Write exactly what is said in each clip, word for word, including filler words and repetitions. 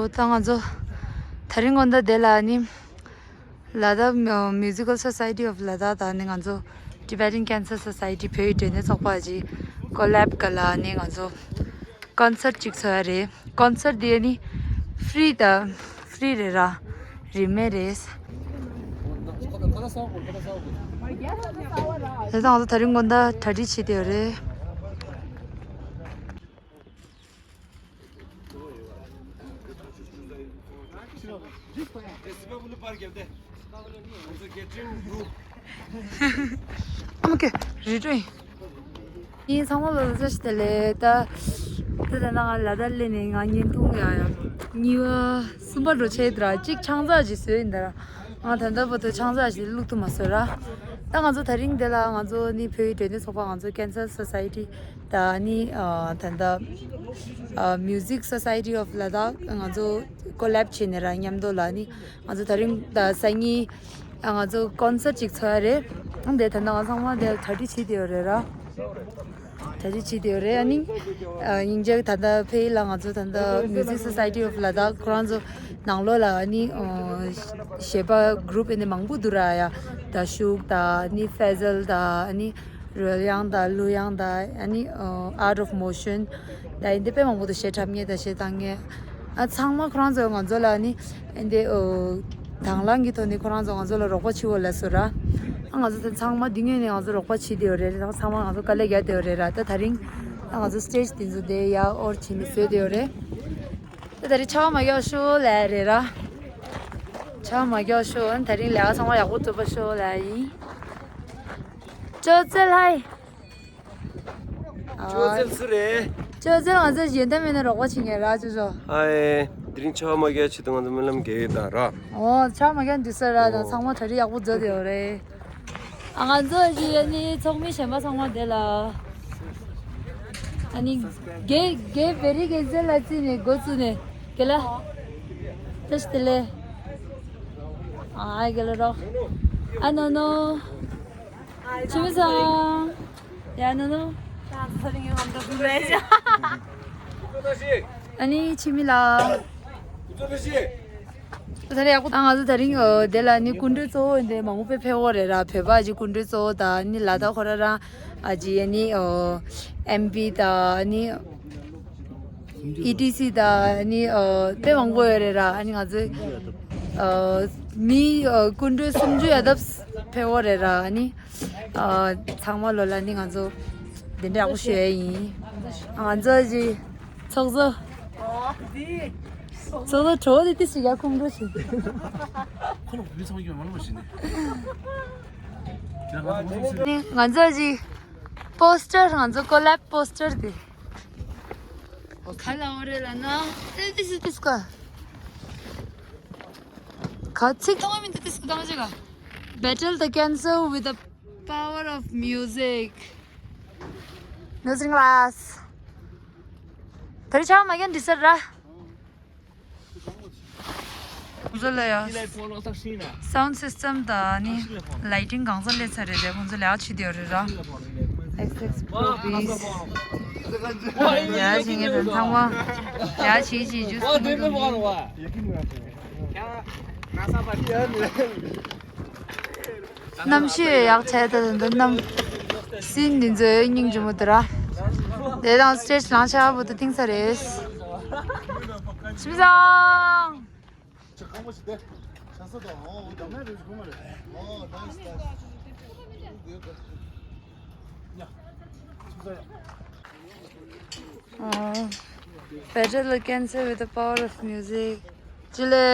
ད་ང་ཚོ་དེ་རིང་དགོང་དག་དེ་ལ་ནི་ལ་དྭགས་Musical Society of Ladakh དང་ནི་ང་ཚོ་Tibetan Cancer Society བོད་ཡིག་འབྲེལ་ནས་ཚོགས་པ་ཅིག་ཀོ་ལེབ་ག་ལ་ནི་ང་ཚོ་ཀོན་སར་ཅིག་ཚོགས་ཡ་རེད། ཀོན་སར་དེ་ནི་ཧྥི་རི་དང་ཧྥི་རི་རེད་ར། རིན་མེད་རེད། དེ་དང་ང་ཚོ་དེ་རིང་དགོང་དག་གྲ་སྒྲིག་བྱེད་དེ་ཡོད་རེད། ཨ་མ་ཀེ་རི་ཀྲོ་ཡིན། ངའི་ཚང་མ་ལ་ལ་ས་ཞིག་དེ་ལས་ད། ད་ད་ང་ལ་ད་སླེབས་ནས་ང་བརྙན་ཐུང་ཡང་ཡང་གཉིས་པ་གསུམ་པ་འགྲོ་ཆེད་དུ་ར་གཅིག་ཆང་ས་ཞིག་བཟོས་ཡིན་ད་ར། ང་ད་ལྟ་བར་དུ་ཆང་ས་ཞིག་བླུགས་ཐུབ་མ་སོང་ར། ད་ང་ཚོ་དེ་རིང་འདི་ལ་ང་ཚོ་ནི་བོད་ཡིག་འབྲེལ་ནས་ཚོགས་པ་ང་ཚོ་Cancer Society ད་ནི་ཨ་ད་ལྟ་ཨ་Music Society of Ladakh ང་ཚོ་ཀོ་ལེབ་བྱས་ནས་ར་མཉམ་དུ་ལ་ནི་ང་ཚོ་དེ་རིང་ད་སང་ཉིན་ཨ་ང་ཚོ་ཀོན་སར་ཅིག་ཚོགས་ཡ་རེད། འདི་ད་ལྟ་ང་ཚང་མ་འདི་གྲ་སྒྲིག་བྱེད་དེ་ཡོད་རེད་ར། གྲ་སྒྲིག་བྱེད་དེ་ཡོད་རེད། ཨ་ནི་ཨ་སྙིང་རྗེ་ད་ལྟ་ཕེ་ལ་ང་ཚོ་ད་ལྟ་Music Society of Ladakh ཁོ་རང་ཚོ་ནང་ལོགས་ལ་ཨ་ནི་ཨ་གཞས་པ་གུ་རུབ་ཨ་ནི་མང་པོ་འདུག་ར་ཡ། ད་ཤུག་ད་ཨ་ནི་ཕེ་ཟལ་ད་ཨ་ནི་རོལ་དབྱངས་ད་གླུ་དབྱངས་ད་ཨ་ནི་ཨ་Art of Motion ད་ཨ་འདི་དཔེ་མང་པོ་འདུག་གཞས་འཁྲབ་མཁན་ད་གཞས་བཏང་མཁན་ཨ་ཚང་མ་ཁོ་རང་ཚོ་ང་ཚོ་ལ་ཨ་ནི་ཨ་འདི་ཨ་དང་བླངས་ཀྱི་ཐོག་ནས་ཁོ་རང་ཚོ་ང་ཚོ་ལ་རོགས་པ་བྱེད་དགོས་ལབ་སོང་ར། ཨ་ང་ཚོ་ད་ཚང་མ་འདི་ངོས་ནས་ང་ཚོ་རོགས་པ་བྱེད་བསྡད་ཡོད་རེད། ཚང་མ་ང་ཚོ་དཀའ་ལས་རྒྱག་བསྡད་ཡོད་རེད་ར། ད་དེ་རིང་ཨ་ང་ཚོ་སི་ཊེ་ཇི་དེ་ཚོ་དེ་ཡར་ཨོར་བྱས་ནས་བཟོས་བསྡད་ཡོད་རེད། ད་དེ་རིང་ཆར་པ་མ་རྒྱག་ཤོག་ལབ་རེད་ར། ཆར་པ་མ་རྒྱག་ཤོག་ཨ་ནི་དེ་རིང་ལས་ཀ་ཚང་མ་ཡག་པོ་ཐུབ་པ་ཤོག་ལབ་ཡིན། ཅོ་ཙེ་ལྷའི། ཅོ་ཙེ་སུ་རེད། ཅོ་ཙེ་ང་ཚོ་ཡོན་ཏན་མེད་ན་རོགས་པ་བྱེད་མཁན་ར་ཅོ་ཅོ། ཨ་ཨེ། དེ་རིང་ཆར་པ་མ་རྒྱག་ཆེད་དུ་ང་ཚོ་སྨོན་ལམ་རྒྱག་ཡོད་ད་ར། ཨོ་ཆར་པ་མ་རྒྱག་འདུག་ས་ར་ད་ཨོ། ཚང་མ་གྲ་སྒྲིག་ཡག་པོ་བཟོ་བསྡད་ཡོད་རེད། ཨ་ང་ཚོ་གི་ཨ་ནི་ཚོགས་མི་གཞན་པ་ཚང་མ་དེ་ལ། ཨ་ནི་གེ་གེ་བེ་རི་གེ་ཟེར་ལ་བརྩིས་ནས་འགོ་བཙུགས་ནས་གེ་ལ། ཏེ་ཤི་ཏེ་ལེ། ཨ་གེ་ལ་རོ། ཨ་ནོ་ནོ། ཆི་མི་ཚང་། ཡ་ནོ་ནོ། ཨ་ནི་ཆི་མི་ལ། ད་རེས་ཡག་པོ། ཨ་ང་ཚོ་དེ་རིང་ཨ་དེ་ལ་ནི་སྐུ་མགྲོན་གཙོ་བོ་འདི་མང་པོ་དཔེ་ཕེབས་ཡོད་རེད་ར། བོད་པ་ཅིག་སྐུ་མགྲོན་གཙོ་བོ་དང་ནི་ལ་དྭགས་ཁོ་ར་རང་ཨ་ཅིག་ཡ་ནི་ཨ་ཨེམ་པི་དང་ནི་ཨི་ཊི་སི་དང་ནི་ཨ་དཔེ་མང་པོ་ཡོད་རེད་ར། ཨ་ནི་ང་ཚོ་ཨ་མི་ཨ་སྐུ་མགྲོན་སུམ་ཅུ་ཡ་ལྡབ་ཕེབས་ཡོད་རེད་ར། ཨ་ནི་ཨ་ཚང་མ་ལོ་ལ་ནི་ང་ཚོ་གདན་འདྲེན་ཡག་པོ་ཞུ་ཡ་ཡིན། ང་ཚོ་ཅིག་ཚོགས་གཙོ། ཚོགས་གཙོ་གྲོགས་དེ་ཏི་སི་ཡ་ཁུང་འགྲོ་ཞིག་ཁོ་ལ་བུ་ཚང་ཡོད་མ་ལོ་ཞིག་ནི། ང་ཚོ་ཅིག་པོ་སི་ཊར་ང་ཚོ་ཀོ་ལེབ་པོ་སི་ཊར་དེ། ག་ལ་འོ་རེད་ལ་ན། ཏི་སི་ཏི་སི་ཀ་ག་ཚིག་ཐོང་མི་འདུག་ཏི་སི་ཀ་ཏང་ཅིག་ག Battle the cancer with the power of music. Music class. དེ་རིང་ཆར་པ་མ་རྒྱག་འགྲིག་ས་རེད། ཁོང་ཚོ་ལ་ཡ་སའུན་སིས་ཊམ་དང་ནི་ལའི་ཊིང་གང་ས་སླེབས་ཚར་རེད་དེ། ཁོང་ཚོ་ལས་ཀ་བྱེད་བསྡད་ཡོད་རེད་ར། ཨེག་སི་ཨེག་སི་པོ་རོ་བིས། ལས་ཀ་བྱེད་མཁན་དང་ཚང་མ་ལས་ཀ་བྱེད་བྱེད་ཇུས་སུ་མི་འདུག་གནམ་གཤིས་ཡག་ཆེ་ད་དུང་གནམ་སྲིན་འདི་ཚོའི་སྙིང་རྗེ་མོ་དུ་ར། དེ་དང་སི་ཊེ་ཇི་ལང་ཆ་བུ་དུ་ཐིང་ས་རེད། ཆི་མི་ཚང་། Battle the cancer with the power of music. ཅི་ལེ།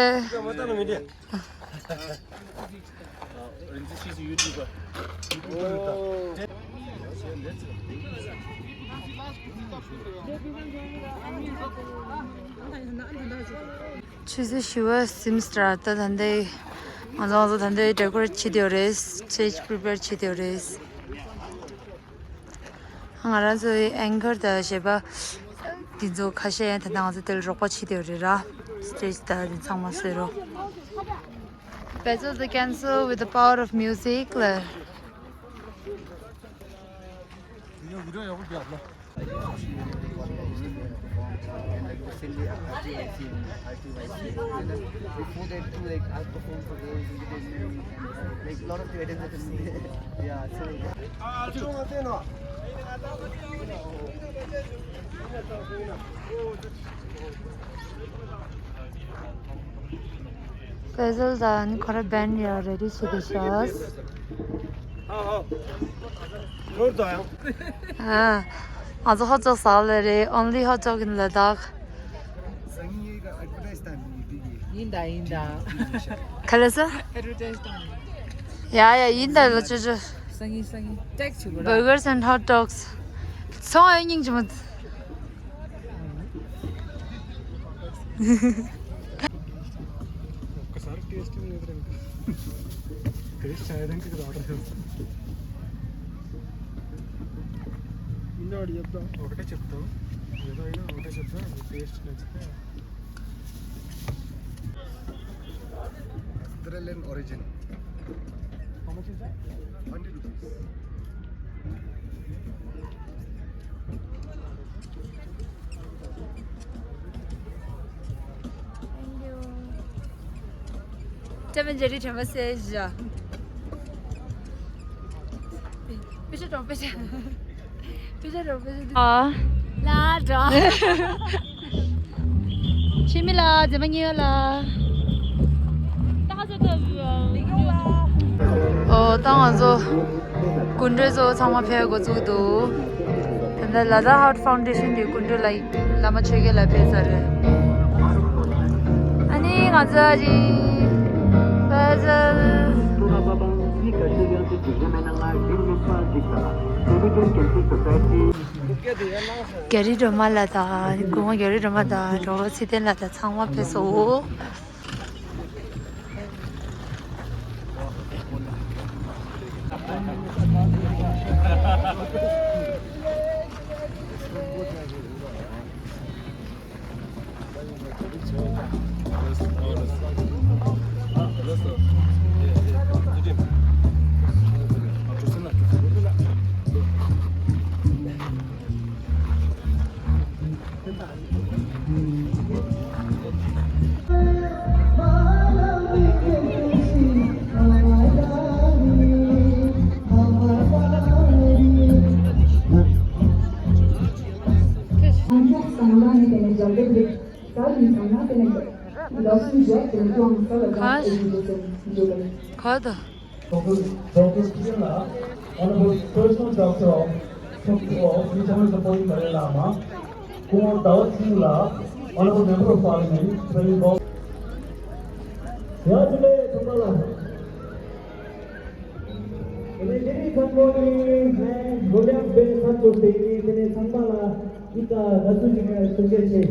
ཆུ་ཚོད་བཞི་པ་སིམ་སི་ཊར་ད་ད་ལྟའི་ང་ཚོ་ང་ཚོ་ད་ལྟའི་ཌེ་ཀོ་རེ་ཊི་བྱེད་དེ་ཡོད་རེད། སི་ཊེ་ཇི་པི་རི་པེར་བྱེད་དེ་ཡོད་རེད། ང་རང་ཚོའི་ཨེང་ཀར་དང་གཞས་པ་འདི་ཚོ་ཁ་ཤས་ད་ལྟ་ང་ཚོ་དེ་ལ་རོགས་པ་བྱེད་དེ་ཡོད་རེད་ར། སི་ཊེ་ཇི་དང་འདི་ཚང་མ་བཟོས་རོགས། Battle the cancer with the power of music ལ། In the R T Y C, R T Y C, you know, before that too, like, I performed for Girls Entertainment and, uh, like, lot of the items that, yeah, so. Faisal དང་ཁོ་ར་བན་ཡ་རེ་ཌི་བྱེད་དེ་ཤག་ཨ། ང་ཚོ་ཧོ་ཅོག་ཟ་ལེ་རེད། Only hot dog in Ladakh. ཡིན་ད་ཡིན་ད། ག་ལེ་ས། ཡ་ཡ་ཡིན་ད་ལ་ཅོ་ཅོ། Burgers and hot dogs. ཚོང་ཨེ་སྙིང་རྗེ་མོ། ఒకటే చెప్తాం, ఏదో అయినా ఒకటే చెప్తాం, టేస్ట్ నచ్చితే. Australian origin. How much is that? Twenty rupees. Thank you. Seven Jerry Thomas says, yeah. Picture, picture. Picture, picture. ཨ། ལ་འགྲོ། འཆི་མེད་ལགས། མཛེས་མ་གཉིས་ལགས། ད་ང་ཚོ་ད་ཨོ་ད་ང་ཚོ་སྐུ་མགྲོན་ཚོ་ཚང་མ་ཕེབས་འགོ་བཙུགས་འདུག་ད་ལྟ་ལ་དྭགས་ཧརཊ་ཕའུན་ཌེ་ཤན་གྱི་སྐུ་མགྲོན་ལགས་བླ་མ་ཆོས་རྒྱལ་ལགས་ཕེབས་ཚར་རེད། ཨ་ནི་ང་ཚོ་ཨ་ཅེ་ཕ་ཟལ། རྒྱ་རི་སྒྲོལ་མ་ལགས་དང་སྐུ་ངོ་རྒྱ་རི་སྒྲོལ་མ་ལགས་དང་གྲོགས་པོ་ཚེ་བརྟན་ལགས་དང་ཚང་མ་ཕེབས་སོང་། ག་ད། Doctor Doctor Kiran Lal, Honorable Personal Doctor of, of International Supporting Dalai Lama, Kumar Dawat Singh Lal, Honorable Member of Parliament, President Bob. ཡ་ཇུ་ལེ་ཚང་མ་ལ། ཨ་ནི་དེ་རིང་ཚང་མ་ནི་ངས་འགྲོ་ལེགས་འབད་ཚར་དུ་དེ་ནི་དེ་ནས་ཚང་མ་ལ་ཨི་ཀ་ད་ཚུ་ཞིག་ནས་ཐུགས་རྗེ་ཆེ།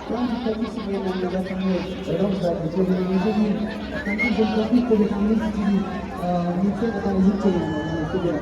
གང་གི་ཐོག་ནས་སུ་ཡིན་ནམ་ཡང་ད་ནས་རང་ས་ཀྱི་ཆོས་ཀྱི་ངོས་ནས་ནི་ཐམས་ཅད་གཞན་ཐོག་གི་ཁོ་བའི་ཐང་ནས་ཀྱི་མི་ཚེ་དང་ཡིད་ཆེས་ཡང་ནས་ཀྱི།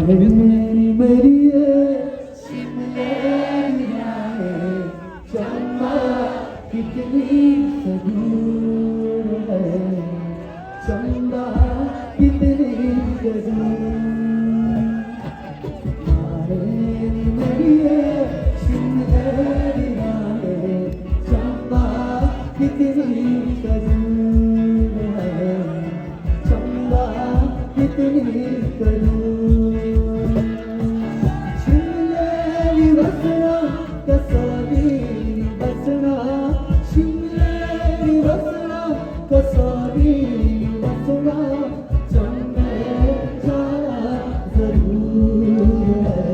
मेरी मेरी ये शिमला की राहें, चंबा कितनी दूर है, चंबा कितनी दूर। मेरी मेरी ये शिमला की राहें, चंबा कितनी दूर है। चंबा कितनी दूर। शिमले दी बसना, कसौली बसना, शिमले दी बसना, कसौली बसना, चंबे जाना जरूर है।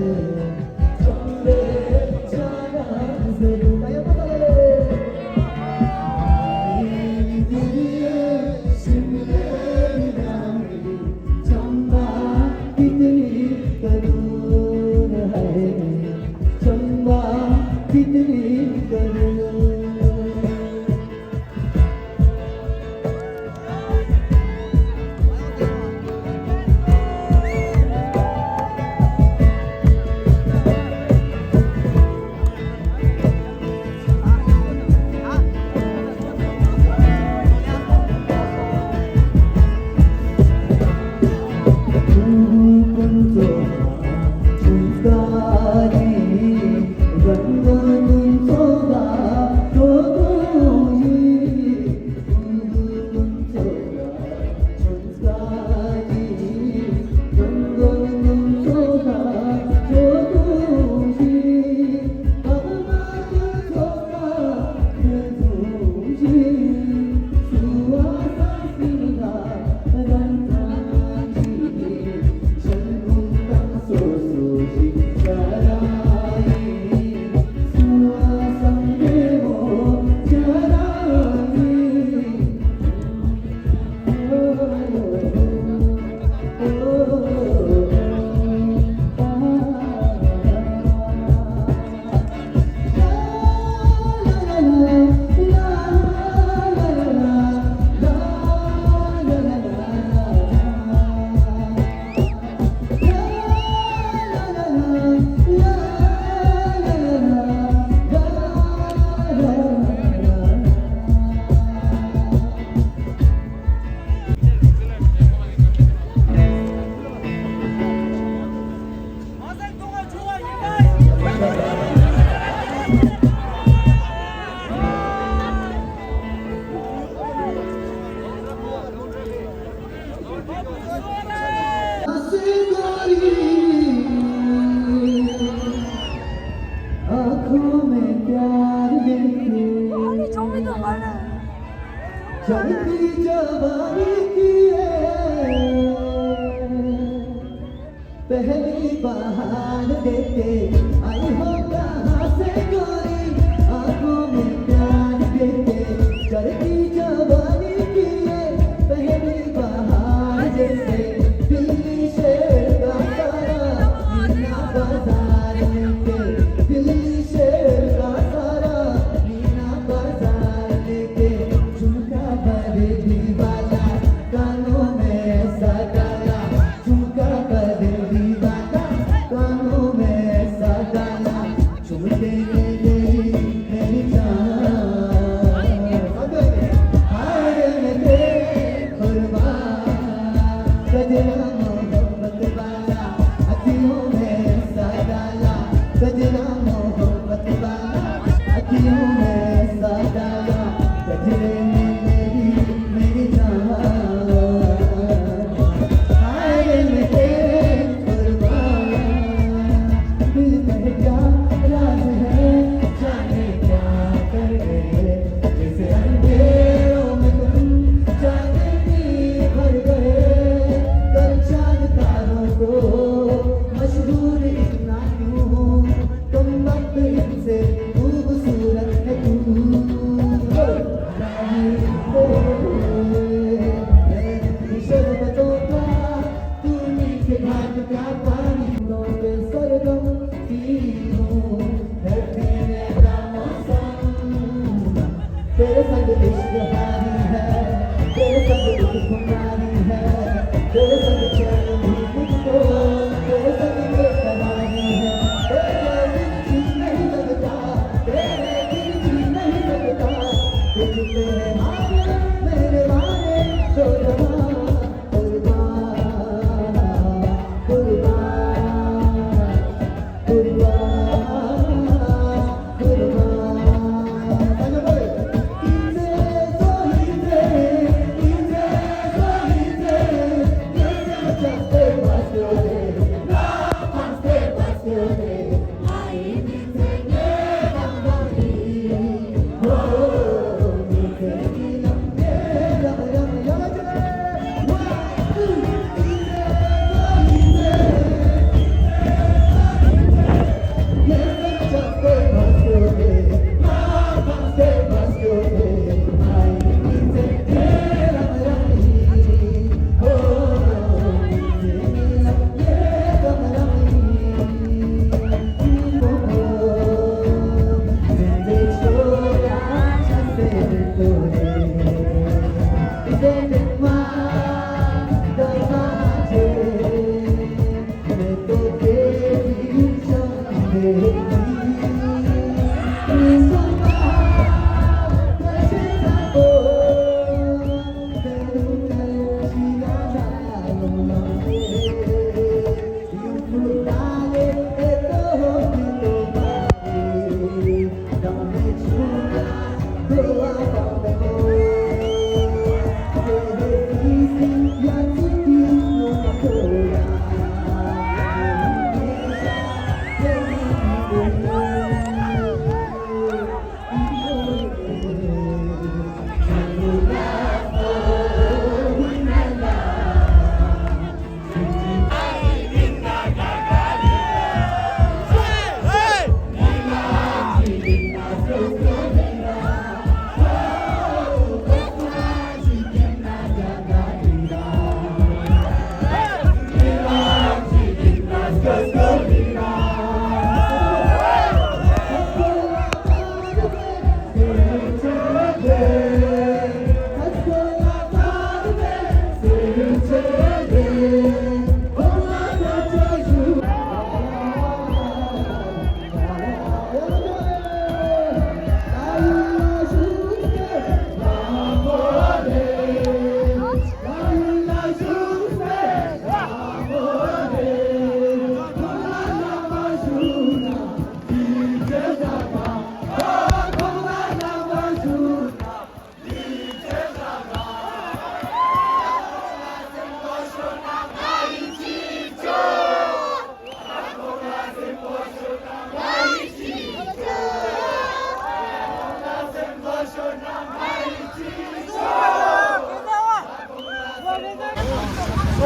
आंखों में प्यार लेके चढ़ती जवानी की है पहली बहार देखे आई हो कहाँ से गोरी। आंखों में प्यार देखे चढ़ती जवानी की है पहली बहार जैसे। दिल्ली शहर का सारा मीना बाजार लेके, दिल्ली शहर का सारा मीना बाजार लेके, झुमका बरेली वाला कानों में ऐसा डाला, झुमका बरेली वाला कानों में ऐसा डाला, झुमके में मेरी, मेरी जान। हाय रे मेरे कुर्बान, सजना मोहब्बत वाला, अखियों में ऐसा डाला, सजना मोहब्बत वाला, अखियों में ऐसा डाला, गजरे में मेरी, मेरी जान। हाय रे मेरे कुर्बान, दिल में क्या राज है, जाने क्या कर गए, जैसे अंधेरों में तुम चांदनी भर गए, कल चांद तारों को मशहूर इतना क्यों, तुम वक्त इनसे खूबसूरत है क्यों। शरबतों का तू मीठे घाट का पानी, सरगम पीऊं, धरती में तेरे संग इश्क हारी है, तेरे संग एक खुमारी है, तेरे संग चैन भी मुझको, तेरे संग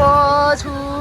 ཨོ་ཆུ་